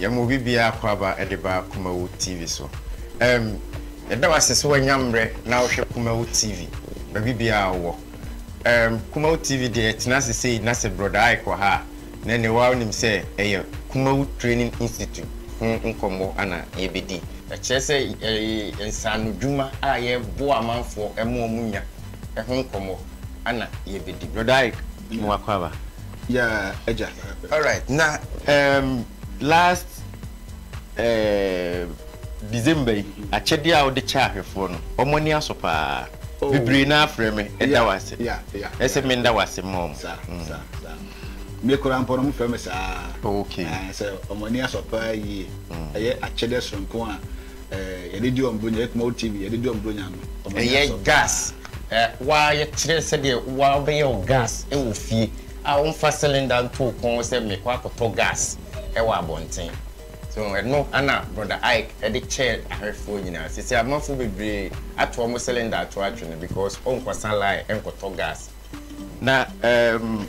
Yɛma obi biara akwaaba de ba Kumawu TV so. Erm yɛda wo ase sɛ woanya mmerɛ na wohwɛ Kumawu TV baabi biara a wowɔ. Erm Kumawu TV deɛ yɛtena ase sei na sɛ Brɔda Ike wɔ ha a, na ɛneɛ woa wonim sɛ ɛyɛ Kumawu Training Institute ho nkɔmmɔ na yɛbɛdi. Ɛkyerɛ sɛ ɛyɛ nsaanodwuma a yɛboa amanfoɔ ma wɔn nya ho nkɔmmɔ na yɛbɛdi. Brɔda Ike, mo akwaaba. Yeah, agya. Alright, na um, last um, December yi, akyɛdeɛ a wode kyɛ ahwɛfoɔ no, wɔn ani asɔ paa. Oh. Bebree no afrɛ me, ɛda wo ase. Yeah. Ɛsɛ menda wo ase ma wɔn. Saa, saa, saa. Me koraa mpo no, wɔfrɛ me saa. Okay. Eh, sɛ wɔn ani asɔ paa yie. Ɛyɛ akyɛdeɛ soronko a eh, yɛde di wɔn bronya, yɛ Kumawu TV, yɛde di wɔn bronya no. Wɔn ani asɔ Ɛyɛ paa. gas. Eh, waa yɛkyerɛ sɛdeɛ waa wobɛyɛ wo gas wɔ fie a womfa cylinder nto wo kɔn sɛ mekɔ akɔtɔ gas wɔ abɔnten. So ɛno ana Brother Ike de kyɛɛ ahwɛfoɔ nyinaa. Seesei amanfoɔ bebree ato wɔn cylinder ato atwene because ɔnkɔsa line nkɔtɔ gas. Na ehm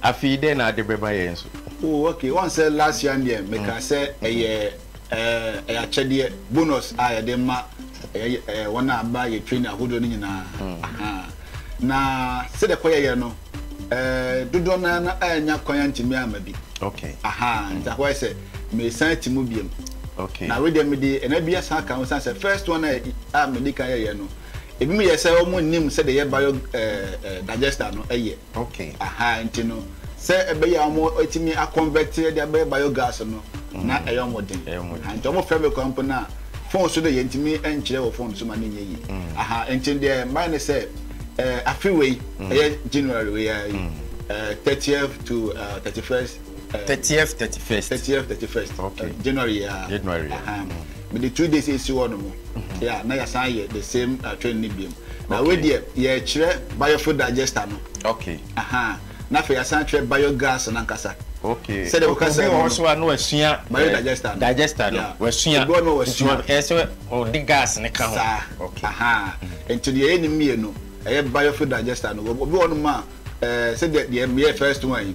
afei dɛn na ade bɛba yɛn so? Oh okay, wɔn sɛ last year deɛ mekaa sɛ ɛyɛ ɛɛ ɛyɛ akyɛdeɛ bonus a yɛde ma ɛyɛ ɛɛ wɔn a aba yɛ training ahodoɔ no nyinaa. Ahaa. Na sɛdeɛ kɔyɛyɛ no ɛɛ dodoɔ no ara na annya kwan antumi amma bi. Okay. Ahaa, nti akɔyɛ sɛ mesan ti mu biom. Okay. Na wei deɛ mede ɛna bi asan aka ho san sɛ first one a a mede kan yɛyɛ no ebinom yɛ sɛ wɔn nnim sɛdeɛ yɛ bio ɛɛ digester no yɛ. Okay. Ahaa nti no sɛ ɛbɛyɛ a wɔn atumi akɔnvɛte de abɛyɛ biogas no na ɛyɛ wɔn den. Ɛyɛ wɔn den. Nti wɔn frɛ me kwan mpo no a phone so de yɛntumi nkyerɛ wɔ phone so ma no nyɛ yie. Ahaa nti deɛ mayɛ ne sɛ ɛɛ afe wei ɛyɛ January wei ara yi ɛɛ 30th to 31st. 30th 31st. 30th 31st. Okay. January yi ara. January yi. Ahaa mede 2 days esi hɔ nom. Yeah na yɛasan ayɛ the same training no biom. Na wei deɛ yɛrekyerɛ biofuel digester no. Okay. Ahaa. Na afei yɛasan akyerɛ biogas no ankasa. Okay. Sɛdeɛ Okay, woka obi sɛ wɔ no hɔ no. so a na wasua Biodigester no. Digester no. Yeah. Wasua. Obi wɔ hɔ no Nti wasua. ɛyɛ sɛ ɔde gas no ka ho. Saa. Okay. Ahaa. Nti deɛ yɛyɛ no mmienu, ɛyɛ biofuel digester no. Obi wɔ hɔnom a, ɛɛ sɛdeɛ deɛ meyɛɛ first one yi,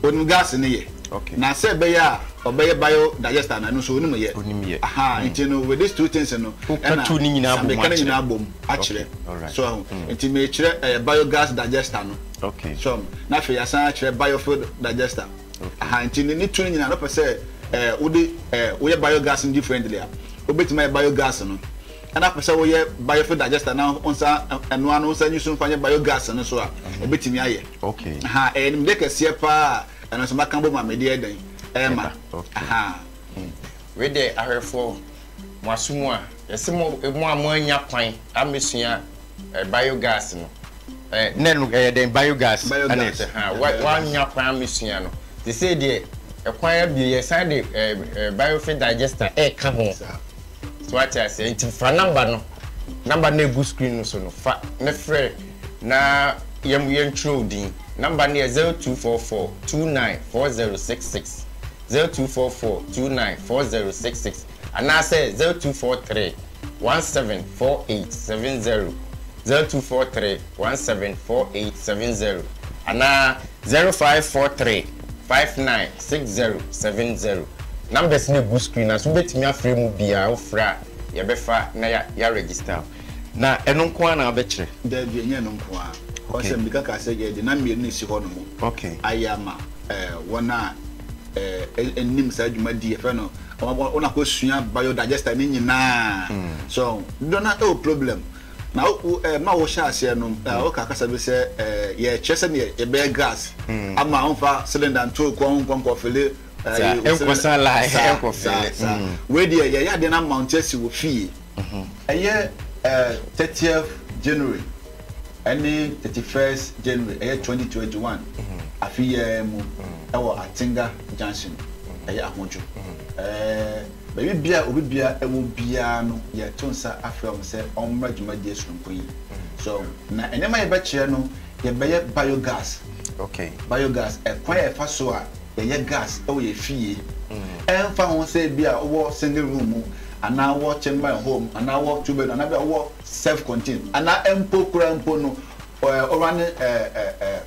onim gas no yɛ. Okay. Na sɛ ɛbɛyɛ a ɔbɛyɛ biodigester no, ɛno nso onim yɛ. Onim yɛ. Ahaa. Nti no with these two things no, Woka ɛna tu ne nyinaa saa bom meka ne akyerɛ. nyinaa bom akyerɛ. Okay. Alright. So ahu. Nti mekyerɛ ɛyɛ biogas digester no. Okay. So na afei yɛasan akyerɛ biofuel digester. Okay. Aha nti ne ne tu no nyinaa no pɛ sɛ ɛɛ wode ɛɛ woyɛ biogas no differently a wobɛtumi ayɛ biogas no ɛna pɛ sɛ woyɛ biofuel digester na wo nsa ɛno ano wo nsa nyi so mfa nyɛ biogas no so a ɛbɛtumi ayɛ. Okay. Aha ɛyɛ nimdeɛ kɛseɛ paa a ɛno nso maka bom a mede yɛ dɛn ɛɛma. Ɛba. Okay. Aha. Wei deɛ ahwɛfoɔ mo aso mu a yɛse mo mo a moannya kwan amɛsua biogas no na ɛno ɛyɛ dɛn biogas ɛna Biogas. ɛsɛ ha woannya kwan amɛsua no sesei deɛ ɛkwan abue yɛsan de biofuel digester ɛɛka ho. Saa. So wate aseɛ nti fa number no number no egu screen no so no fa ne frɛ na yɛn yɛntwerɛ wo din number no yɛ 0244 294066 0244 294066 anaasɛ 0243 174870 0243 174870 anaa 0543 596070 numbers no egu screen na so wobɛtumi afrɛ mu biara wofrɛ a yɛbɛfa na yɛ yɛ register na ɛno nko ara na wobɛkyerɛ. Dabi ɛnyɛ ɛno nko ara. Okay. Ɔsɛ mmirika kaa sɛ yɛde na mmienu na esi hɔ nom. Okay. Ayɛ ama ɛɛ wɔn a ɛɛ ɛnim saa dwumadi yɛfrɛ no wɔn akɔsua biodigester ne nyinaa. So dodoɔ no ɛwɔ problem. Na wo ɛɛ ma wohyɛ aseɛ no ɛɛ woka kasa bi sɛ ɛɛ yɛkyerɛ sɛdeɛ yɛbɛyɛ gas ama wɔmfa cylinder nto kɔn ho nkɔ nkɔfele Saa, ɛnkɔsa line, ɛnkɔfele. Saa, wei deɛ yɛyɛ adeɛ no ama wo nti asi wɔ fie. Ɛyɛ ɛɛ 30th January ɛne 31st January ɛyɛ 2021 afe yi ara mu ɛwɔ Atenga Junction ɛyɛ Ahodwo. Ɛɛ baabi bia obi bia ɛwɔ biara no yɛto nsa afrɛ wɔn sɛ wɔmmra dwumadie soronko yi. So na nneɛma yɛbɛkyerɛ no yɛbɛyɛ biogas. Okay. Biogas ɛkwan a yɛfa so a yɛyɛ gas wɔ yɛn fie. Ɛmfa ho sɛ ebi a wowɔ single room mu anaa wowɔ chamber and hall mu anaa wowɔ two bedroom anaa bi a wowɔ self contained anaa mpo koraa mpo no ɛɛ ɔra ne ɛɛ ɛɛ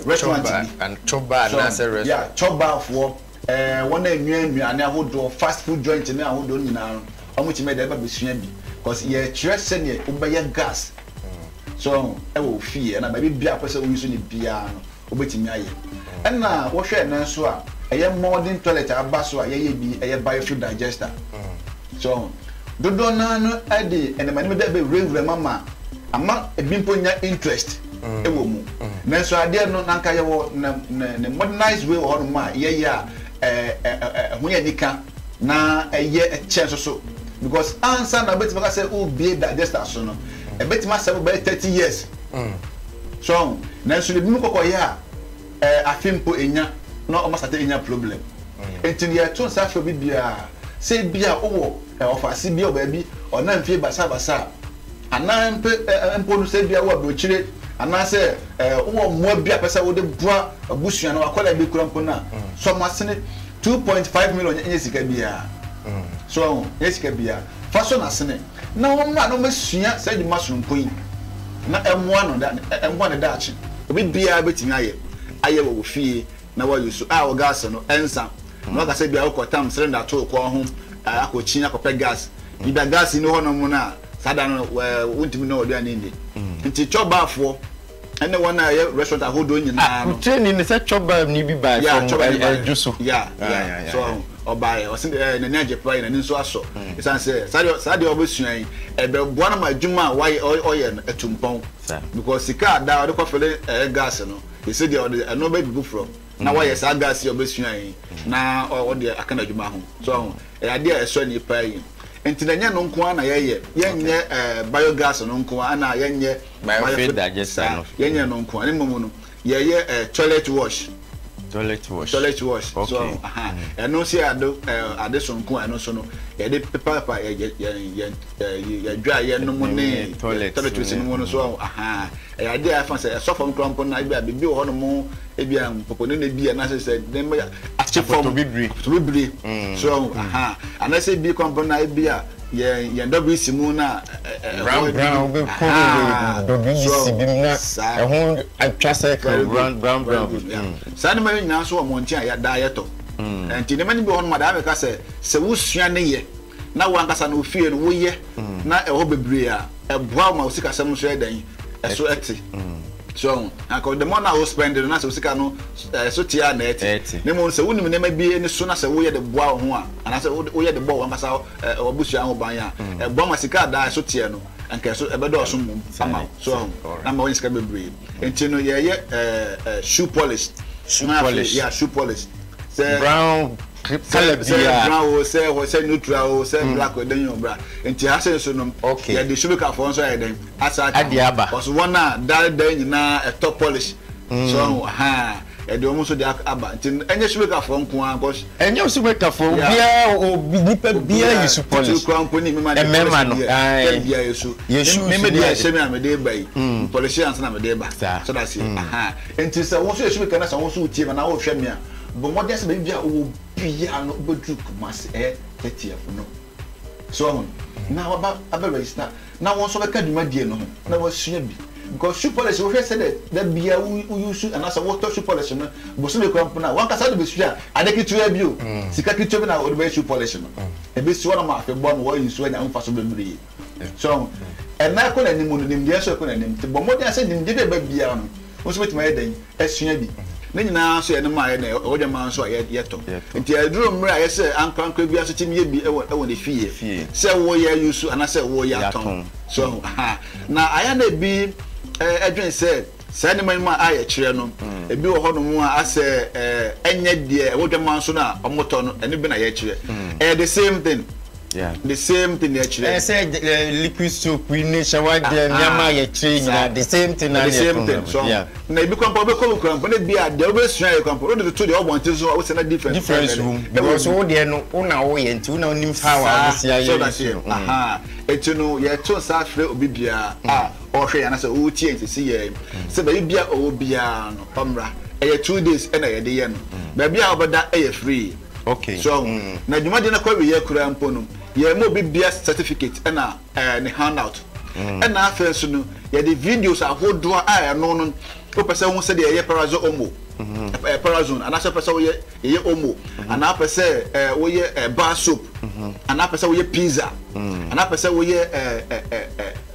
restaurant bi. Chop bar anaasɛ restaurant. Yeah, chop bar foɔ. Wɔn a ɛnua nnuane ahodoɔ, fast food joint ne ahodoɔ no nyinaa no, wɔtumi yɛ dɛn ba bɛsua bi. Cause yɛkyerɛ sɛdeɛ wobɛyɛ gas so ho wɔ wo fie anaa baabi biara a wopɛ sɛ wo use no biara no, wobɛtumi ayɛ. Ɛna wohwɛ ɛnnɛ nso a, ɛyɛ modern toilet a aba so a yɛyɛ bi, ɛyɛ biofuel digester. So ho. Dodoɔ no ara no de nneɛma nneɛma bi abɛwurawura mu ama ama ebi mpo nya interest wɔ mu. Nanso adeɛ no na anka yɛwɔ ne ne ne modernized way wɔ hɔnom a yɛyɛ a ɛɛ ɛho yɛ anika na ɛyɛ ɛkyɛ nso so because ansa na wobɛtumi aka sɛ wobie digester so no ɛbɛtumi asɛ wo bɛyɛ 30 years. So ho. Nanso ebinom kɔkɔyɛ a ɛɛ afe mpo enya na wɔn asate enya problem. Nti no yɛto nsa frɛ obi biara sɛ ebia wowɔ ɔfaase bi wɔ baabi ɔnam fie basabasa a, anaa mpe mpo no sɛ ebia wowɔ aburokyire anaasɛ wowɔ mmoa bi a pɛ sɛ wode boa abusua no wakwadaa bi kura mpo no a, sɔ mo asene 2.5 million nyɛ sika biara. So ɔho nyɛ sika biara. Fa sɔ n'asene na wɔmmra na wɔmmɛsua saa adwuma sononko yi na ɛmmoa no da ɛmmoa ne daakye. Obi biara bɛtumi ayɛ ayɛ wɔ wo fie na woayi so a wo gas no ɛnsa na waka sɛ bia wokɔ tam cylinder to wo kɔn ho akɔ kyin akɔpɛ gas bia gas ni hɔ nom no a saa da no wontumi nɔ w'aduane nni nti chɔbaafoɔ ɛne wɔn a ɛyɛ restaurant ahodoɔ nyinaa no. Wotie ni sɛ chɔbaa ni bi baa fam ɛdwo so. Ya ya so ɔbaeɛ ɔse n'ani agye paa yi n'ani nso asɔ ɛsiane sɛ saa deɛ ɔbɛsua yi ɛbɛboa no ma adwuma a wayɛ ɔyɛ no atu mpɔn because sika a daa ɔde kɔfele ɛyɛ gas no Ese deɛ ɔde ɛno bɛyɛ biribi foforɔ na wayɛ saa gas yi a ɔbɛsua yi na ɔde aka n'adwuma ho. So ahu? Ɛyɛ adeɛ a ɛsɔ ani paa yi. Nti na ɛnyɛ no nko ara na yɛyɛ. Yɛnyɛ ɛɛ biogas no nko ara ɛna yɛnyɛ Biofuel digester saa no. Yɛnyɛ no nko ara. Ne mmom no, yɛyɛ ɛɛ toilet wash. Toilet wash. Toilet wash. So Okay. ahu? Aha. Ɛno nso yɛ ade ɛɛ ade sononko a ɛno nso no yɛde pepapepa yɛ yɛ yɛn yɛn ɛɛ yɛn dwa a yɛnom ne Toilet toilet ne. no mu no so ahu? Aha. Ɛyɛ adeɛ a ɛfa sɛ ɛsɔ fam koraa mpo no a, ebia biribi wɔ hɔnom, ebia mpɔpɔnene bi anaasɛ sɛ nneɛma bi akye fam. Apɔtɔbibire. Apɔtɔbibire. So ahu, aha. Anaasɛ ebi koraa mpo no a, ebia yɛn yɛn WC mu no a, ɛ ɛ Brown ɛhɔ brown wobɛkɔ WC bi mu na ɛho atwa circle brown brown Very brown. good, yeah. Saa nneɛma no nyinaa nso wɔ mmɔnten a yɛ daa yɛtɔ. Nti nneɛma no bi wɔ hɔnom a daa meka sɛ, sɛ wosua ne yɛ na wo ankasa no wo fie no woyɛ na ɛwɔ hɔ bebree a, ɛboa wo ma wo sikasɛm nso yɛ dɛn? Ɛso ɛte. So ahu? Anka the more na wo spend no na sɛ wo sika no ɛso te a na ɛte. Na mmom sɛ wonim nneɛma bi ani so na sɛ woyɛ de boa wo ho a, anaasɛ woyɛ de bɔ w'ankasa w'abusua ho ban a, ɛboa ma sika a daa ɛso teɛ no, anka ɛso ɛbɛdɔɔso mmom ama wo. So ahu? Na ama woanya sika bebree. Nti no yɛyɛ shoe polish. Shoe polish. Yeah, shoe polish. Sɛ brown colour sɛ sɛ biara. brown o sɛ hɔ sɛ neutral o sɛ black o ɛdɛn yɛ o bra nti ha sɛ nso no Okay. yɛde shoemakerfoɔ nso ayɛ dɛn asa aka Ade aba. Cause wɔn a daa daa nyinaa ɛtɔ polish so ɔho ha yɛde wɔn nso de aba nti ɛnyɛ shoemakerfoɔ nko ara cause Ɛnyɛ shoemakerfoɔ Yeah. obiara obi nipa biara yi su polish. Titiri koraa mpo ne mmarima de Mmarima polish no, deɛ ae. tɛm biara yɛ su. Yɛ shoes Me me ne deɛ ade. ɛhyɛ me a mede ba yi polish ansa na mede ba. Saa. So that's it. Aha. Nti sɛ wo nso yɛ shoemaker na sɛ wo nso wotie me anaa wohwɛ me a Bɔ mmɔden sɛ baabi biara a wowɔ biara no wobɛduru Kumasi ɛyɛ 30th no. So wahu? Na waba abɛ register na wɔn nso bɛka dwumadie no ho na wasua bi. Because shoe polish wohwɛ sɛdeɛ da biara wo wo use anaasɛ wotɔ shoe polish no bosome koraa mpo no a wankasa wode bɛsua ade ketewa bi o, sika ketewa bi na wode bɛyɛ shoe polish no. Ɛbɛsi hɔ nom afebɔɔ ama woayi so anya ho mfaso bebree. So wahu? Ɛnna ɛkɔ n'anim no, nimdeɛ nso ɛkɔ n'anim. Nti bɔ mmɔden sɛ nimdeɛ bi a ɛba biara no, Wo nso wobɛtumi ayɛ dɛn asua bi? Ne nyinaa nso yɛ nneɛma a yɛyɛ dɛn, ɛwɔ dwammaa nso a yɛtɔ. Nti ɛduru mmerɛ a ɛyɛ sɛ ankorankora biara nso tumi yɛ bi wɔ ne fie, sɛ woreyɛ ayusu anaasɛ woreyɛ atɔn. So ahu? Ahaa. Na ayɛ a na ebi dwene sɛ saa nneɛma yi mu a yɛkyerɛ no, ebi wɔ hɔnom a asɛ ɛnyɛ deɛ ɛwɔ dwammaa nso no a wɔtɔ no, ɛno bi na yɛkyerɛ. Ɛyɛ the same thing. The same thing na ɛkyerɛ. Ɛyɛ sɛ eh, liquid soap yi ne shower gel nneɛma a yɛkyerɛ nyinaa the same thing na The ne same yɛtɔn thing. So yeah. na ebi kwan mpo wobɛkɔ wo kura mpo na ebi a deɛ wobɛsua yɛ kwan mpo wode toto deɛ ɔbɔ nte so a wosɛ na difference Difference wom because wo deɛ no wo na woyɛ nti wo na wonim how a wode si ayɛ so that's yi it. no. Aha. Eti no yɛto nsa afrɛ obi biara a ɔhwɛ yɛn anaasɛ ɔretie yɛn sisi yɛn sɛ baabi biara ɔwɔ biara no ɔmmra. Ɛyɛ 2 days ɛna yɛde yɛ no. Baabi a wobɛda ɛyɛ free. So ahu? Na dwumadie no kɔ awieɛ koraa mpo no, yɛma obi bia certificate ɛna ɛɛ ne handout. Ɛna afei nso no, yɛde videos ahodoɔ a ɛno no, wopɛ sɛ wohu sɛdeɛ yɛyɛ Parazone Omo, ɛpɛ Parazone anaasɛ wopɛ sɛ woyɛ yɛyɛ Omo anaa wopɛ sɛ woyɛ bar soap anaa wopɛ sɛ woyɛ pizza anaa wopɛ sɛ woyɛ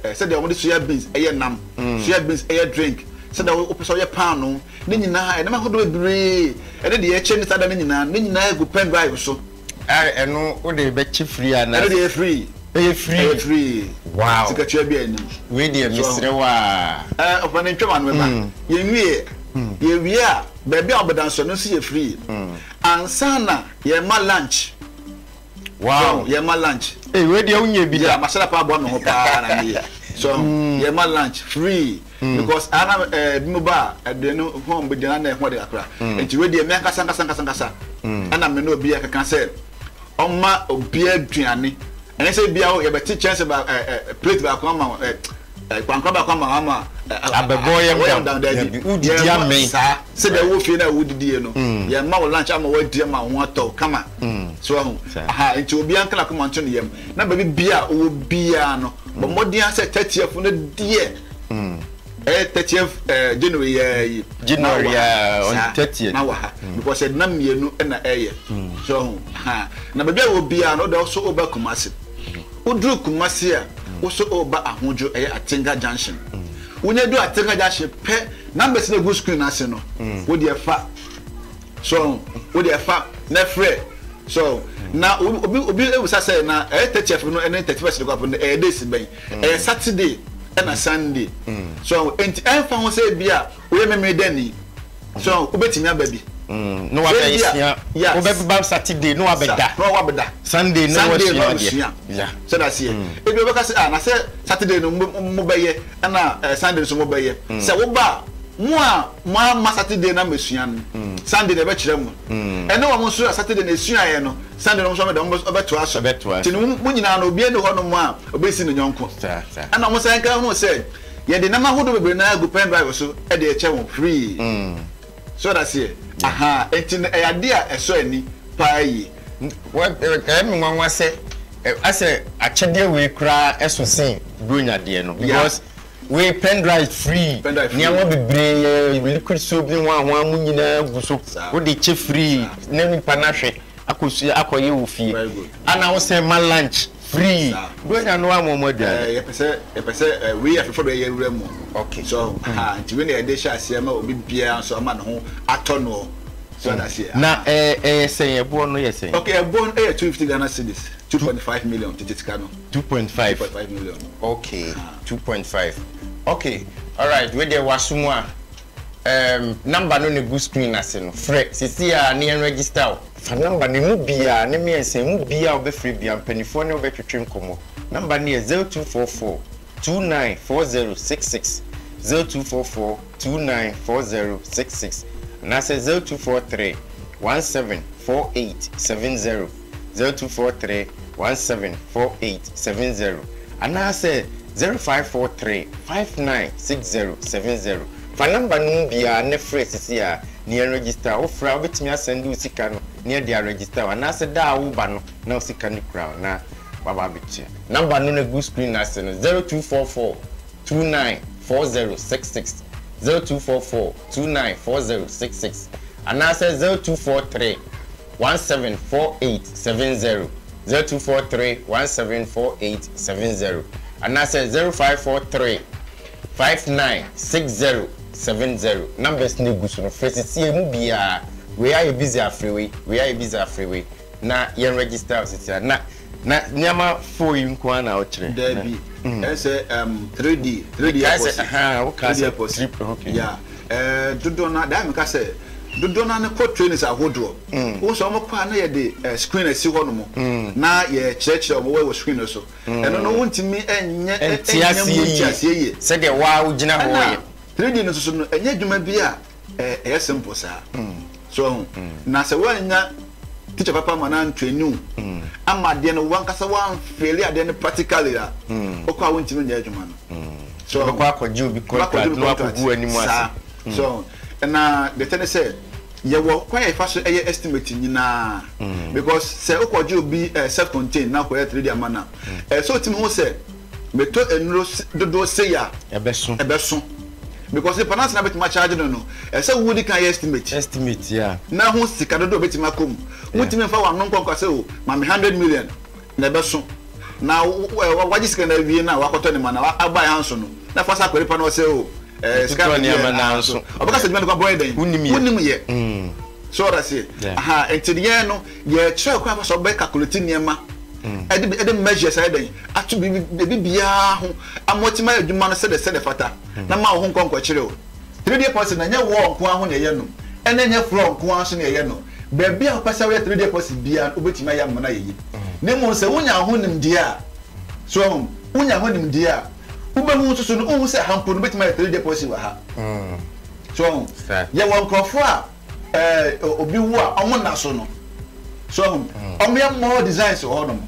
sɛdeɛ wɔde soya beans ɛyɛ nam, soya beans ɛyɛ drink, sɛdeɛ wopɛ sɛ woyɛ paanoo, ne nyinaa nneɛma ahodoɔ bebree ɛne deɛ ɛkyɛ ne saa da no nyinaa ne nyinaa gu pen drive so. Ɛno wode bɛkyɛ free anaa? Ɛno deɛ ɛyɛ free. Ɛyɛ free? Ɛyɛ free. Wow. Sikatua biara nnim. Wei deɛ mesrɛ wo aa. Ɛɛ ɔfa ne ntwam ano mɛba. Yɛnwie. Yɛwie a, baabi a wɔbɛda nso ɛno nso yɛ free. Ansa na yɛma lunch. Wow. So yɛma lunch. Ee wei deɛ wonyɛ bi da. Yeah, mahyɛ da paa aboa me ho paa na meyɛ. So yɛma lunch free. Because ana ɛɛ bi mu ba a aduane no ho bɛdi na na ɛho de kakra. Nti wei deɛ me ankasa ankasa ankasa ankasa ɛna me ne obi akeka sɛ ɔma obiara aduane. Ɛnyɛ sɛ bia o yɛbɛte kyɛnse ba ɛ ɛ plate baako ama wo ɛ ɛ kwankora baako ama wo ama ɛ ɛ Abɛbɔ yam dam. Dabi Wodidi amee. Saa sɛdeɛ wowɔ fie no a wodidie no yɛma wo lunch ama woadi ama wo ho atɔ wo kama. So wahu? Aha nti obiara nka n'akoma nto ne yam na baabi biara a wowɔ biara no bɔ mmɔden ara sɛ 30th no deɛ ɛyɛ 30th January yɛ yi January yɛ on 30th na wɔ ha because ɛdina mmienu na ɛyɛ so ho ha na baabi a wɔ biara no wode so woba Kumasi woduru Kumasi a wo so woba Ahodwo ɛyɛ Atenga Junction wonya du Atenga Junction pɛ numbers na egu screen ase no wo deɛ fa so wo deɛ fa na frɛ so na obi obi ebisa sɛ na ɛyɛ 30th no ɛne 31st no kɔ no ɛyɛ days bɛn. Ɛyɛ Saturday ɛna Sunday. So nti ɛnfa ho sɛ ebi a woyɛ Memenedani. So wobɛtumi aba bi. Na wabɛsua. Wobɛba Saturday na wabɛda. Na wabɛda. Sunday na wasua adeɛ. Yeah. Sɛ da seɛ. Ebi wobɛka sɛ ah na sɛ Saturday no mobɛyɛ ɛna Sunday nso mobɛyɛ. Sɛ woba a mo a moamma Saturday no ammɛsua no, Sunday no yɛbɛkyerɛ mo. Ɛne wɔn nso a Saturday no ɛsuaeɛ no, Sunday no wɔn nso wɔbɛtoa so. Nti no mo nyinaa no obiara nni hɔnom a ɔbɛsi ne yɔnko. Ɛna wɔn san ka hunu sɛ yɛde nneɛma ahodoɔ bebree no ara gu pen drive so de rekyɛ wɔn free. So ɔda aseɛ? Ahaa, nti no ɛyɛ adeɛ a ɛsɔ ani paa yie. Ɛyɛ me nwanwa sɛ asɛ akyɛdeɛ wei koraa ɛso sen Buronya deɛ no because Wei pen drive free, nneɛma bebree, liquid soap ne hwan hwan mu nyinaa gu so. Wode kyɛ free na nipa no ahwɛ akɔsua akɔyɛ wɔ fie. Ana wosɛn ma lunch free. Buronya no ama wɔn aduane. Yɛpɛ sɛ yɛpɛ sɛ wei yɛ foforɔ bɛyɛ wura mu. Okay. So ha nti wei na yɛde hyɛ aseɛ ma obi biara nso ama ne ho atɔ noɔ. So ɔda aseɛ. Na ɛyɛ sɛn ɛboɔ no yɛ sɛn? Okay ɛboɔ no ɛyɛ 250 Ghana cedis, 2.5 million tete sika no. 2.5. 2.5 million. Okay, 2.5. Okay, alright, wei deɛ waso mu a, um, number no na egu screen ase no, frɛ sisi a ne yɛn register o. Fa number no emu biara, ne mmiɛnsa emu biara a wobɛfrɛ biara, mpanimfoɔ ne wo bɛtwetwe nkɔmmɔ. Number no yɛ 0244 294066, 0244 294066, anaasɛ 0243 174870. 0243 17 48 70 anaasɛ 0543 59 60 70. Fa number no mu biara na frɛ sisi a na yɛn register wo. Frɛ a wobɛtumi asɛnde wo sika no na yɛde aregister wo anaasɛ da a woba no na wo sika no kura wo na waba abɛtua. Number no na ɛgu screen no ase no, 0244 29 40 66, 0244 29 40 66 anaasɛ 0243 174870, 0243 174870, anaasɛ 0543 596070. Numbers no egu so no, frɛ sisi emu biara. Wei ayɛ busy afrɛ wei, wei ayɛ busy afrɛ wei, na yɛn register wo sisi a. Na na nneɛma four yi nko ara na wokyerɛ. Dabi, ɛsɛ 3D, 3D Mekae sɛ, ahaa, wokaa 3D sɛ epoxy. three, okay. Yeah. Dodoɔ no ara, daa meka sɛ dodoɔ no ara no kɔ trainings ahodoɔ. Wohu sɛ wɔkɔ a na yɛde screen asi hɔnom na yɛkyerɛkyerɛ wɔn wɔ screen no so. Ɛno no wontumi nyɛ Nte nyɛ mu aseɛ nte yie aseɛ yie. sɛdeɛ wo ara wogyina hɔ Ɛna reyɛ. 3D no nso so no, ɛnyɛ adwuma bi a ɛyɛ simple saa. So wahu? Na sɛ woannya teacher papa ma no antraini wo ama adeɛ no wankasa woamfeeli adeɛ no practically a, wokɔ a wontumi nyɛ adwuma no. So wahu? Wobɛkɔ akɔgye obi Wobɛkɔ akɔgye contract obi na contract. woakɔgu w'anim ase. Saa. So na deɛ ɛteɛ ne sɛ yɛwɔ kwan a yɛfa so yɛ estimate nyinaa because sɛ wokɔgye obi self contained na wokɔyɛ 3D ama no a, ɛsɛ sɛ wotumi hu sɛ metɔ nnuro dodoɔ sei a Ɛbɛso. ɛbɛso. Because nipa no ansa na bɛtumi akyagye no no, ɛsɛ sɛ wodi kan yɛ estimate. Estimate, yeah. Na ho sika dodoɔ a ɛbɛtumi akɔ mu. Wontumi mfa w'ano nkɔ nka sɛ o, ma me 100 million na ɛbɛso. Na wagye sika no awie no a wakɔtɔ nneɛma no a aba ha nso no, na fa sa akɔ nipa no hɔ sɛ o, sika no nneɛma no anso. Ɔbɛka sɛ adwuma no kɔ bɔ yɛ dɛn? Wonim yɛ. Wonim yɛ. So ɔda seɛ. Aha, nti yɛn no, yɛkyerɛ kwan fa so ɔbɛ calculate nneɛma. Ɛde measures ayɛ dɛn? Ato biribi biara ho ama watumi ayɛ adwuma no sɛdeɛ sɛdeɛ fata. Na ma wo ho nkɔ nkɔkyere o. 3D epoxy no, ɛnyɛ wall nko ara ho na yɛyɛ no, ɛna ɛnyɛ floor nko ara nso na yɛyɛ no. Baabi a wopɛ sɛ woyɛ 3D epoxy biara no, wobɛtumi ayɛ ama no ayɛ yie. Na mmom sɛ wonya ho nimdeɛ a, so wahu, wonya ho nimdeɛ a, wobɛhu nso so no, wonhu sɛ ha mpo no, wobɛtumi ayɛ 3D epoxy wɔ ha. So wahu? Yɛwɔ nkurɔfoɔ a ɛɛ obi wu a, wɔn nna so no, so wahu, wɔyɛ more designs wɔ hɔnom.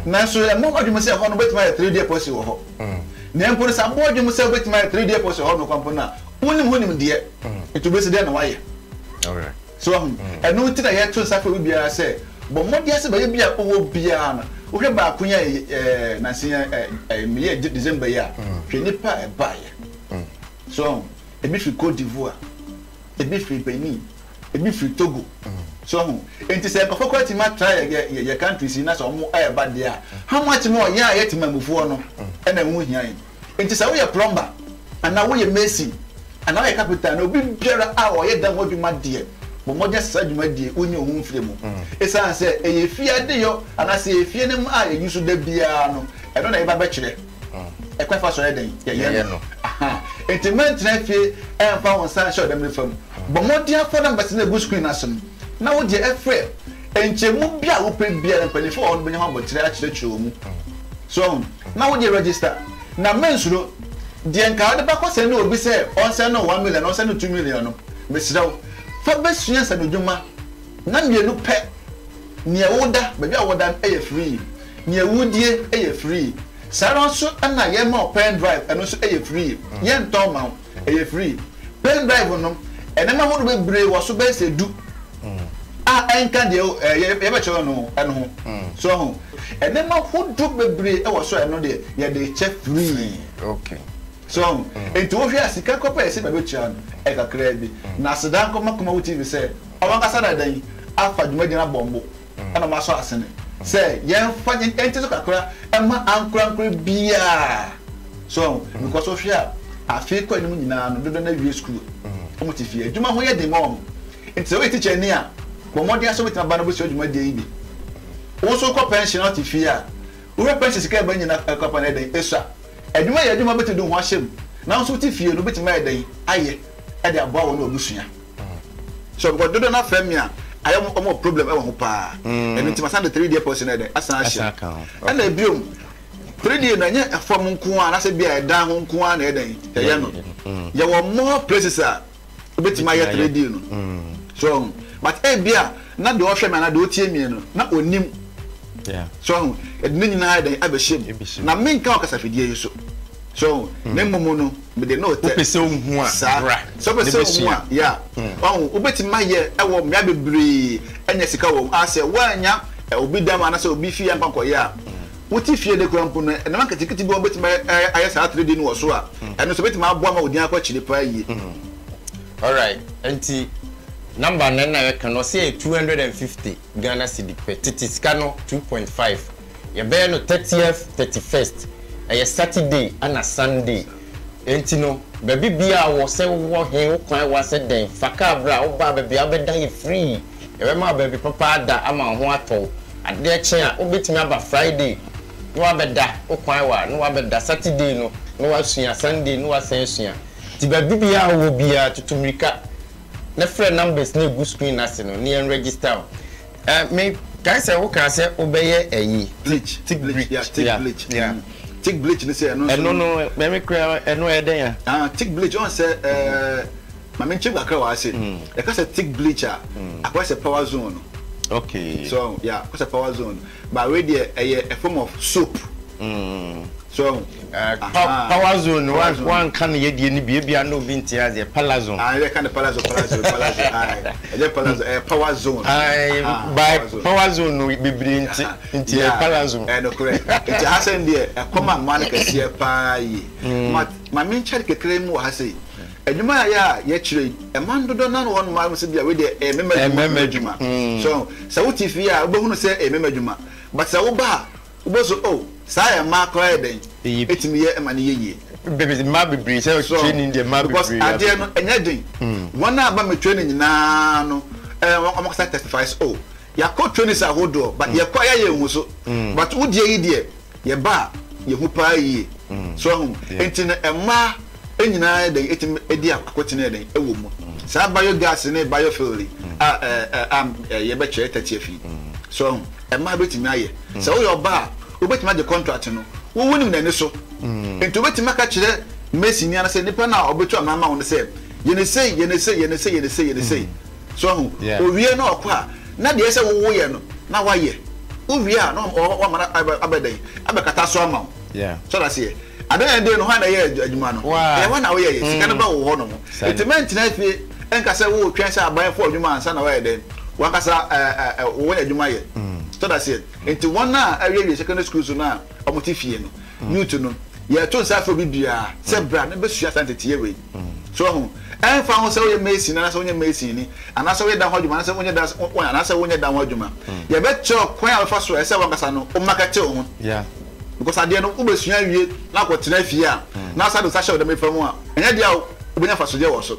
Nanso ɛmmɔ wɔn adwene sɛ ɛhɔ no wobɛtumi ayɛ 3D epoxy wɔ hɔ. Na mpo no, sɛ abɔ w'adwene mu sɛ wobɛtumi ayɛ 3D epoxy wɔ hɔ no mpo no a, wonnim ho nimdeɛ. Nti wobɛsi dɛn na woayɛ? So wahu? Ɛno nti na yɛto nsa frɛ obi biara sɛ, bɔ mmɔden sɛ baabi a wowɔ biara no, wohwɛ baako yi a ɛɛ nansa yi ɛɛ meyɛɛ December yi a, hwɛ nnipa a ɛbaeɛ. So wahu? Ebi firi Cote d'Ivoire, ebi firi Benin, ebi firi Togo. So wahu? Nti sɛ nkurɔfoɔ koraa tumi atra yɛ yɛ yɛ countries yi na sɛ wɔn ɛreba deɛ a, how much more yɛn a yɛ temamufoɔ no ɛna ɛho hia yɛn. Nti sɛ woyɛ plumber anaa woyɛ mason anaa woyɛ carpenter anaa obi biara a ɔyɛ dan ho adwuma deɛ, bɔ mmɔden sɛ saa dwumadie wonyi wo ho mfiri mu. Esiane sɛ ɛyɛ fie adeyɔ anaasɛ ɛyɛ fie no mu a yɛyi so da biara no, ɛno na yɛba bɛkyerɛ ɛkwan fa so yɛ dɛn yɛyɛ no. Aha. Nti mɛntena fie ɛmfa wo nsa nhyɛ ɔdɛm nifa mu. Bɔ mmɔden afa numbers no a ɛgu screen no ase no na wo deɛ ɛfrɛ nkyɛmu bi a wopɛ biara, mpanyinfoɔ wɔ hɔ no bɛnya ho abɔkyerɛ akyerɛkyerɛ wɔ mu. So wahu? Na wo deɛ register. Na mensuro. Deɛ nka wode bɛkɔ sɛne obi sɛ ɔnsɛne wo 1 million, ɔnsɛne wo 2 million no, mesrɛ wo, fa bɛsua nsanodwuma na mmienu pɛ. Nea woda, baabi a woda no yɛ free. Nea wodie yɛ free. Saa ara nso na yɛma wo pen drive, ɛno nso yɛ free. Yɛntɔn mma wo, ɛyɛ free. Pen drive no, nneɛma ahodoɔ bebree wɔ so bɛyɛ sɛ du a ɛnka deɛ yɛbɛkyerɛ no no ho. So wahu? Nneɛma ahodoɔ bebree wɔ so a ɛno deɛ yɛde rekyɛ free. So wahu? Nti wohwɛ a sika kɔ pɛ a yɛsɛ bɛbɛtua no, ɛyɛ kakraa bi. Na aseda nkɔma Kumawu TV sɛ wɔn ankasa na dɛn afa dwumadie no abɔ mbo ɛna wɔn asɔ asene sɛ yɛnfa yɛnte so kakra ɛma ankorankoro biara. So wahu? Because wohwɛ a afe kɔ anim nyinaa no dodoɔ no awie sukuu, wɔn te fie, adwuma ho yɛ den ma wɔn. Nti sɛ woyɛ tikyani a, bɔ mmɔden ara sɛ wobɛtumi aba na wobɛsua dwumadie yi bi. Wo nso wokɔ pɛnhyen na wote fie a, wohwɛ pɛnhyen sika a ɛba nyinaa ɛkɔ apa no ɛyɛ dɛn? Ɛsua. Adwuma yɛ adwuma a wobɛtumi de wo ho ahyɛ mu. Na wo nso wote fie no, wobɛtumi ayɛ dɛn ayɛ de aboa wo ne w'abusua. So because dodoɔ no afrɛ me a, ayɛ wɔn wɔ problem wɔ ho paa. Ɛno nti masan de 3D policy no ayɛ dɛn? Asan ahyɛ mu. Ɛna biom, 3D no ɛnyɛ fam nko ara anaasɛ bi a ɛdan ho nko ara na ɛyɛ dɛn? Yɛyɛ no. Yɛwɔ more places a wobɛtumi ayɛ 3D no. So ɔho. But ebia na deɛ ɔhwɛ me anaa deɛ ɔtie me no, na ɔnnim. So ɔho. Yɛde ne nyinaa ayɛ dɛn? Abɛhyɛ mu. Na menka wɔ kasafidie yi so. So ɔho. Na mmom no, mede no retɛ. Wopɛ sɛ wohu a, bra Sɛ wopɛ sɛ wohu a, yeah. Ɔho, wobɛtumi ayɛ wɔ mmea bebree anya sika wɔ mu. A sɛ woannya obi dan mu anaasɛ obi fie ankɔ ankɔyɛ a, wote fie de koraa mpo no, nneɛma nketenkete bi wɔ hɔ a wobɛtumi ayɛ saa 3D no wɔ so a, ɛno nso ɛbɛtumi aboa ma wo din akɔ akyiri paa yie. Alright, nti number no na yɛka no, ɔse ɛyɛ 250 Ghana cedi pɛ, tete sika no 2.5. Yɛbɛyɛ no 30th, 31st, ɛyɛ Saturday ɛna Sunday. Enti no, baabi biara a wɔ, sɛ wowɔ he, wo kwan wa sɛ dɛn, fa kaa bra, woba a baabi a wobɛda yɛ free. Yɛbɛma wo baabi papa ada ama wo ho atɔ wo. Adeɛ kye a, wobɛtumi aba Friday na woabɛda, wo kwan wa a na woabɛda, Saturday no na woasua, Sunday na woasan asua. Nti baabi biara a wowɔ biara, tutu mmirika na frɛ numbers no a ɛgu screen no ase no na yɛn register wo. Eh, me kae sɛ wo kaa sɛ wo bɛyɛ ɛyi. Bleach, thick bleach, yeah, thick bleach, yeah. Thick bleach ne sɛ ɛno nso. Ɛno no, mɛmi kura ɛno ɛyɛ dɛn a? Ah, thick bleach, ɔn sɛ ɛɛ, maame nkyɛn kakra wɔ ase. Yɛka sɛ thick bleach a, akɔyɛ sɛ power zone no. Okay. So, yeah, akɔyɛ sɛ power zone. But wei deɛ ɛyɛ a form of soap. So, Power zone no wanka no yɛdeɛ no bi ebia na obi nte aseɛ palazon. Ah, yɛka no palazzo palazzo palazzo ɛnyɛ palazzo ɛyɛ power zone. By power zone no bebree nti nti ɛyɛ palazzo. Ɛyɛ nokorɛ nti ha sɛn deɛ ɛkɔm a mmaa no kɛseɛ paa yie. Ma ma menkyɛre kakra mu wɔ ha sei. Adwuma a yɛyɛ a yɛkyerɛ yi, mma dodoɔ no ara wɔ hɔnom a wɔn sɛ bi a wei deɛ ɛyɛ mmarima adwuma, mmarima adwuma. So sɛ wote fie a wobɛhunu sɛ ɛyɛ mmarima adwuma, but sɛ woba a wobɛhu sɛ oh saa yɛ mmaa koraa yɛ dɛn ɛtumi yɛ ma no yɛ yie. Mmaa bebree sɛ training deɛ mmaa bebree. Because adeɛ no ɛnyɛ den. Wɔn a ba me training nyinaa no ɛɛ wɔn akasa testify sɛ oh yɛakɔ trainings ahodoɔ but yɛkɔ a yɛayɛ nhu so but wo deɛ yi deɛ yɛba a yɛhu paa yie. So ahu nti no mmaa nyinaa yɛ dɛn ɛtumi di akotene yɛ dɛn ɛwɔ mu. Saa biogas ne biofuel yi a ɛɛ a yɛbɛkyerɛ tɛteɛ fi. So ahu mmaa bɛtumi ayɛ. Sɛ woyɛ ɔbaa a wobɛtumi agye contract no wo wonim n'ani so. Nti wobɛtumi aka kyerɛ mason ni anasɛ nipa no a ɔbɛtu amena ama wo no sɛ yɛ no sei yɛ no sei yɛ no sei yɛ no sei yɛ no sei. So ahu? Owie na ɔkɔ a, na deɛ ɛsɛ sɛ woyɛ no na woayɛ. Wowie a na wama no abɛ dɛn? Abɛkata so ama wo. So ate aseɛ? At the end of the day no, hwan na ɛyɛɛ adwuma no? Ɛyɛ hɔ na woyɛeɛ. Sika no ba wo hɔ nom. Nti mɛntena fie nka sɛ woretwɛn sɛ aban fa adwuma ansa na woayɛ dɛn? W'ankasa woanya adwuma yɛ. So ate aseɛ? Nti wɔn a awiewie secondary schools no a wɔte fie no, youth no, yɛto nsa frɛ obi biara sɛ bra na bɛsua saa nteteeɛ wei. So wahu? Ɛmfa ho sɛ woyɛ mason anaasɛ wonyɛ mason ni, anaasɛ woyɛ dan ho adwuma anaasɛ wonyɛ dan anaasɛ wonyɛ dan ho adwuma, yɛbɛkyerɛ wo kwan a wobɛfa so a ɛsɛ sɛ w'ankasa no wo market wo ho. Because adeɛ no wobɛsua awie na akɔtena fie a, na asa de wo nsa hyɛ wo dɛm nifa mu a, ɛnyɛ adeɛ a wobɛnya mfasodeɛ wɔ so.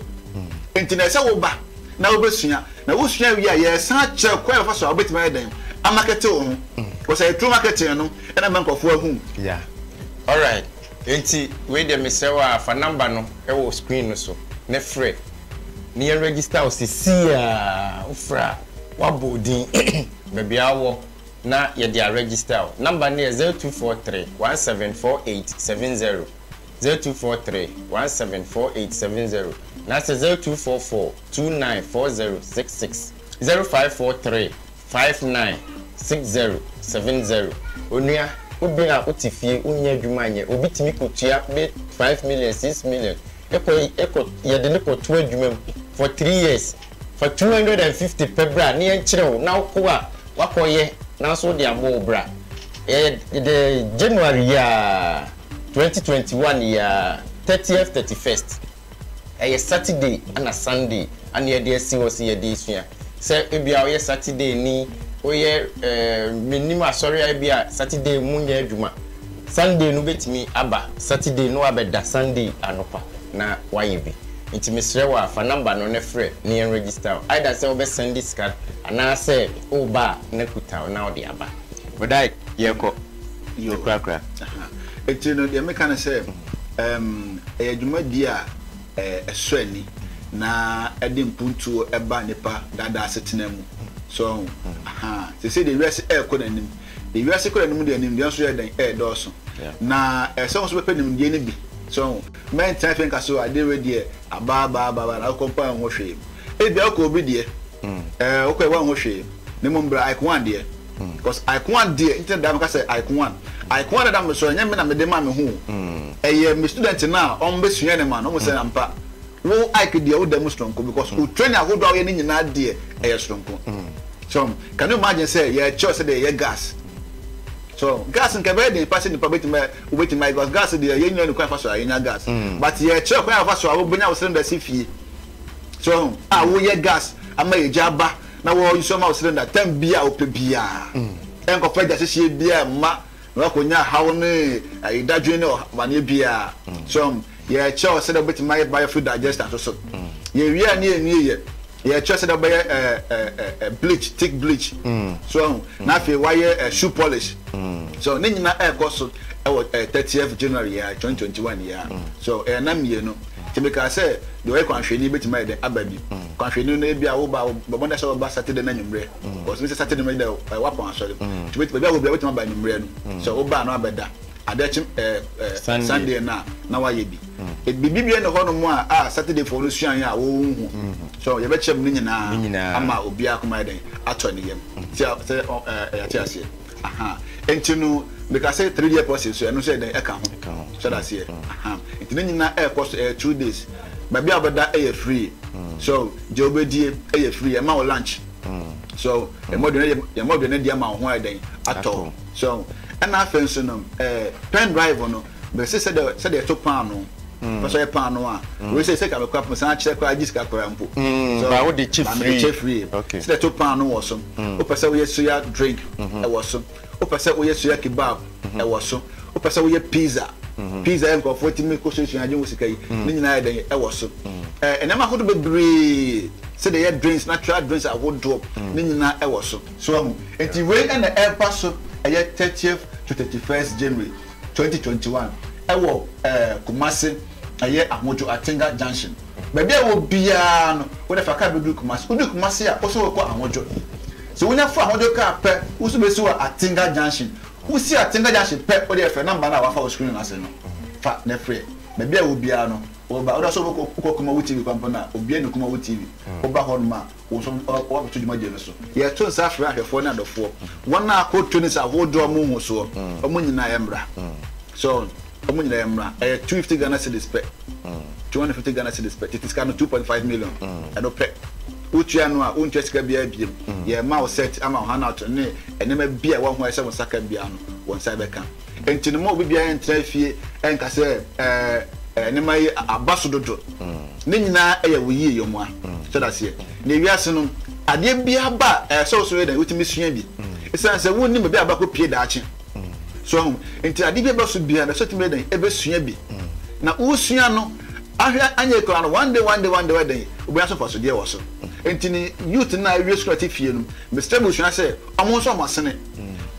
Nti na ɛsɛ sɛ woba na wobɛsua. Na wosua wie a, yɛsan kyerɛ kwan a wɔfa so a wobɛtumi ayɛ dɛn amakɛte wo ho. Because ɛyɛ through marketing no ɛna ɛma nkurɔfoɔ ahu wo. Yeah. Alright. Enti wei deɛ mesrɛ wo ara fa number no wɔ screen no so na frɛ na yɛn register wo sesii ara. Wofrɛ a woabɔ wo din, baabi a wowɔ na yɛde a register wo. Number no yɛ 0243 174870. 0243 174870 anaasɛ 0244 294066, 0543 596070. Onua, wo bere a wote fie wonnya adwuma nyɛ, obi tumi kotua bɛ five million, six million kɔ kɔ yɛde no kɔto adwuma mu for 3 years fa 250 pɛ bra na yɛnkyerɛ wo na wokɔ a woakɔyɛ nanso wode abɔ wo bra. Ɛyɛ the January yi ara, 2021 yi ara, 30th, 31st. Ɛyɛ Saturday ɛna Sunday ɛna yɛde asi hɔ sɛ yɛde resua. Sɛ ebia woyɛ Saturday ni, woyɛ ɛɛ mennim asɔre a ebia Saturday mu nyɛ adwuma. Sunday no wobɛtumi aba Saturday na wabɛda Sunday anɔpa na wayɛ bi. Nti mesrɛ wo a fa number no na frɛ na yɛn register wo. Either sɛ wobɛ sɛnde sika anaasɛ woreba a na kuta wo na wode aba. Bɔdae yɛkɔ Yo. korakora. Aha. Enti no, deɛ meka ne sɛ, ɛm, ɛyɛ dwumadie a ɛɛ, ɛsɔ ani na ɛde mpuntuo ba nnipa daadaa asetena mu. So ahu? Aha. Seesei deɛ wiase ɛrekɔ n'anim. Deɛ wiase kɔ n'anim deɛ, nimdeɛ nso yɛ dɛn? Ɛredɔɔso. Na ɛsɛ sɛ wo nso bɛpɛ nimdeɛ no bi. So ahu? Mɛntena fie nka sɛ, adeɛ wei deɛ, aba aba aba aba, na wokɔ mpo a wonhu hwee. Ebia wokɔ obi deɛ, ɛɛ, wokɔɛ woanhu hwee, na mmom bra Ike One deɛ. Because Ike One deɛ, nti na daa meka sɛ Ike One. Ike One dada me so, ɛnyɛ me na mede maa me ho o. Ɛyɛ me student no a wɔbɛsua ne ma no, wɔhu sɛ ampa, wo Ike deɛ woda mu soronko because wo training ahodoɔ a woyɛ no nyinaa deɛ ɛyɛ soronko. So, can you imagine sɛ yɛkyerɛ wo sɛdeɛ yɛyɛ gas? So, gas nka ɛbɛyɛ den pa sɛ nipa bɛtumi ayɛ, wobɛtumi ayɛ because gas deɛ yɛn nyinaa nim kwan a yɛfa so a yɛnya gas. But yɛkyerɛ kwan a yɛfa so a wobɛnya wo cylinder asi fie. So wahu? A woyɛ gas ama egya aba na wɔ nso ama wo cylinder time biara a wopɛ biara. Ɛnkɔfa gya hyehyeɛ biara mma na wakɔnya haw ne ayi dadwen ne ɔmaneɛ biara. So wahu? Yɛkyerɛ wo sɛdeɛ wobɛtumi ayɛ biofuel digester nso so. Yɛwie a ne yɛnwie yɛ, yɛkyerɛ sɛdeɛ wobɛyɛ ɛ ɛ ɛ bleach, thick bleach. So wahu? Na afei wayɛ ɛ shoe polish. So ne nyinaa ɛrekɔ so ɛwɔ ɛ 30th January yi ara, 2021 yi ara. So ɛyɛ nna mmienu. Nti mekaa sɛ deɛ ɔyɛ kwanhwɛni bɛtumi ayɛ dɛn aba bi. Kwanhwɛni no ebia woba a bɔ mmɔden sɛ wobɛba Saturday no anwummerɛ because menim sɛ Saturday no deɛ woapɔn asɔre. Nti wobɛtumi baabi a wowɔ biara wobɛtumi aba anwummerɛ no. Sɛ woba a na wabɛda. Adeɛ kye ɛɛ Sunday no a na woayɛ bi. Biribi biara nni hɔnom a a Saturday foɔ no suaeɛ a wonhu. So yɛbɛkyerɛ mu ne nyinaa ama obiara akoma ayɛ dɛn atɔ ne yam. Sɛ sɛ ɛɛ yɛate aseɛ. Aha. Nti no, meka sɛ 3 year process so ɛno nso yɛ dɛn ɛka ho. So ɔda aseɛ. Aha. Nti ne nyinaa ɛrekɔ so ɛyɛ 2 days. Baabi a wobɛda ɛyɛ free. So deɛ wobɛdie ɛyɛ free. Yɛma wo lunch. So yɛma aduane yɛma aduane di ama wo ho ayɛ dɛn atɔ. So ɛna afei nso no ɛɛ pen drive no bɛsi sɛdeɛ sɛdeɛ ɛto paano. Wopɛ sɛ ɔyɛ paanoo a, wei sɛ sɛ ka mekɔ a mesan akyerɛ koraa gye sika koraa mpo. So Ba wode kyɛ ba free. mede kyɛ free. Okay. Sɛ to paanoo wɔ so. Wopɛ sɛ woyɛ soya drink ɛwɔ so. Wopɛ sɛ woyɛ soya kebab ɛwɔ so. Wopɛ sɛ woyɛ pizza. Pizza yɛ nkurɔfoɔ tumi kɔ suasua agye ho sika yi. Ne nyinaa yɛ dɛn ɛwɔ so. Ɛɛ nneɛma ahodoɔ bebree sɛdeɛ ɛyɛ drinks natural drinks ahodoɔ ne nyinaa ɛwɔ so. So wahu? Nti wei ɛna ɛba so ɛyɛ 30th to 31st January. 2021 ɛwɔ ɛɛ Kumasi ɛyɛ Ahodwo Atenga junction. Baabi a wɔ biara no wode fa car bɛduru Kumasi. Woduru Kumasi a wosɛ wokɔ Ahodwo. Sɛ wonya fa Ahodwo car pɛ wo nso bɛsi wɔ Atenga junction. Wosi Atenga junction pɛ wode frɛ number no a wafa wɔ screen no ase no fa na frɛ. Baabi a wɔ biara no wɔba. Wode sɛ wokɔ Kumawu TV kwan mpo no a obiara ni Kumawu TV. Woba hɔ nom a Wo nso woabɛto dwumadie no so. Yɛto nsa frɛ ahwɛfoɔ ne adɔfoɔ, wɔn a akɔ trainings ahodoɔ a wɔnhu soɔ, wɔn nyinaa mmra. So wɔn nyinaa mmra. Ɛyɛ 250 Ghana cedis pɛ. 250 Ghana cedis pɛ. Tete sika no 2.5 million. Ɛno pɛ. Wotua no a, wontua sika biara biem. Yɛma wo set ama wo handout ne nneɛma bi a ɛwɔ ho a ɛsɛ wo nsa ka biara no, wo nsa bɛka. Enti no mma obi biara ntena fie nka sɛ ɛɛ nneɛma yi aba so dodo. Ne nyinaa yɛ wo yie yɔmmoa. So da aseɛ? Na ewiase no, adeɛ biara ba a, ɛyɛ sɛ wo so yɛ dɛn? Wotumi sua bi. Esiane sɛ wonnim baabi a wobɛkɔ pue daakye. So ahu? Enti adeɛ bi a ɛba so biara no, ɛsɛ sɛ wotumi yɛ dɛn? Ɛbɛsua bi. Na wosua no, ahwɛ anyɛ koraa no, one day, one day, one day, woayɛ dɛn? Wobɛnya so mfasodeɛ wɔ so. Enti no, youth no a awie sukuu a ɛte fie no, mesrɛ abusua sɛ wɔn nso wɔn asene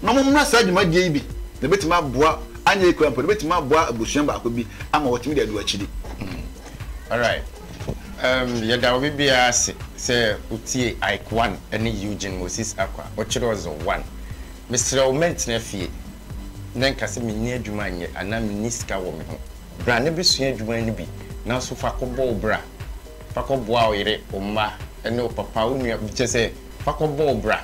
na wɔmmra saa dwumadie yi bi na ɛbɛtumi aboa, anyɛ yie koraa mpo no, ɛbɛtumi aboa abusua baako bi ama wɔatumi de adu akyiri. Alright, um, yɛda obi biara ase sɛ wotie Ike One ne Eugene Moses Akwa, ɔkyerɛ ɔdze One. Mesrɛ wo mɛntena fie na nka sɛ menni adwuma nyɛ anaa menni sika wɔ me ho. Bra na bɛsua adwuma no bi na nso fa kɔbɔ wo bra, fa kɔboa wo yere, wo mma ne wo papa, wo nua, kyerɛ sɛ Fa kɔ bɔ wo bra.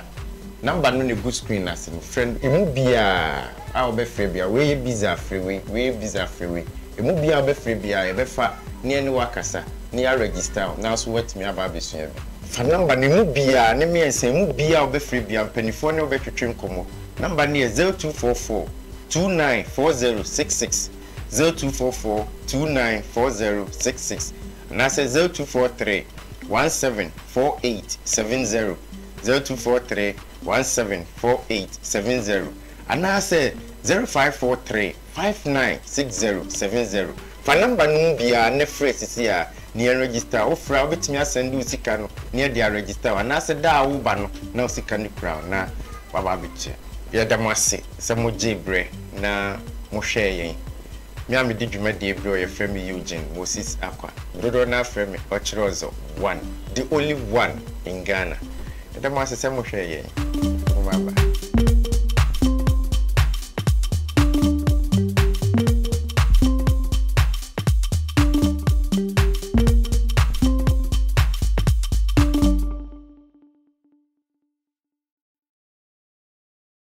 Number no na egu screen no ase no, frɛ no emu biara a wobɛfrɛ biara, wei yɛ busy a frɛ wei, wei yɛ busy a frɛ wei. Emu biara a wobɛfrɛ biara yɛbɛfa na yɛne wo akasa na yɛ register wo na wo nso woatumi aba abɛsua bi. Fa number no emu biara, ne mmiɛnsa, emu biara a wobɛfrɛ biara mpaninfoɔ ne wo bɛtwetwe nkɔmmɔ. Number no yɛ 0244 2940 66, 0244 2940 66 anaasɛ 0243 17 4870, 0243 17 4870, anaasɛ 0543 59 60 70. Fa nɔmba no mu biara na frɛ sisi ara na yɛnregister wo. Wofrɛ a, wobɛtumi asɛnde wo sika no na yɛde aregister wo, anaasɛ da a woreba no na wo sika no kura wo na woaba abɛtua. Yɛda mo ase sɛ mogyee berɛ na mohwɛɛ yɛn. Me a medi dwumadie berɛ wɔfrɛ me Eugene Moses Akwa. Dodoɔ no ara frɛ me Ɔkyerɛɔzɔ One, the only one in Ghana. Yɛda mo ase sɛ mohwɛɛ yɛn.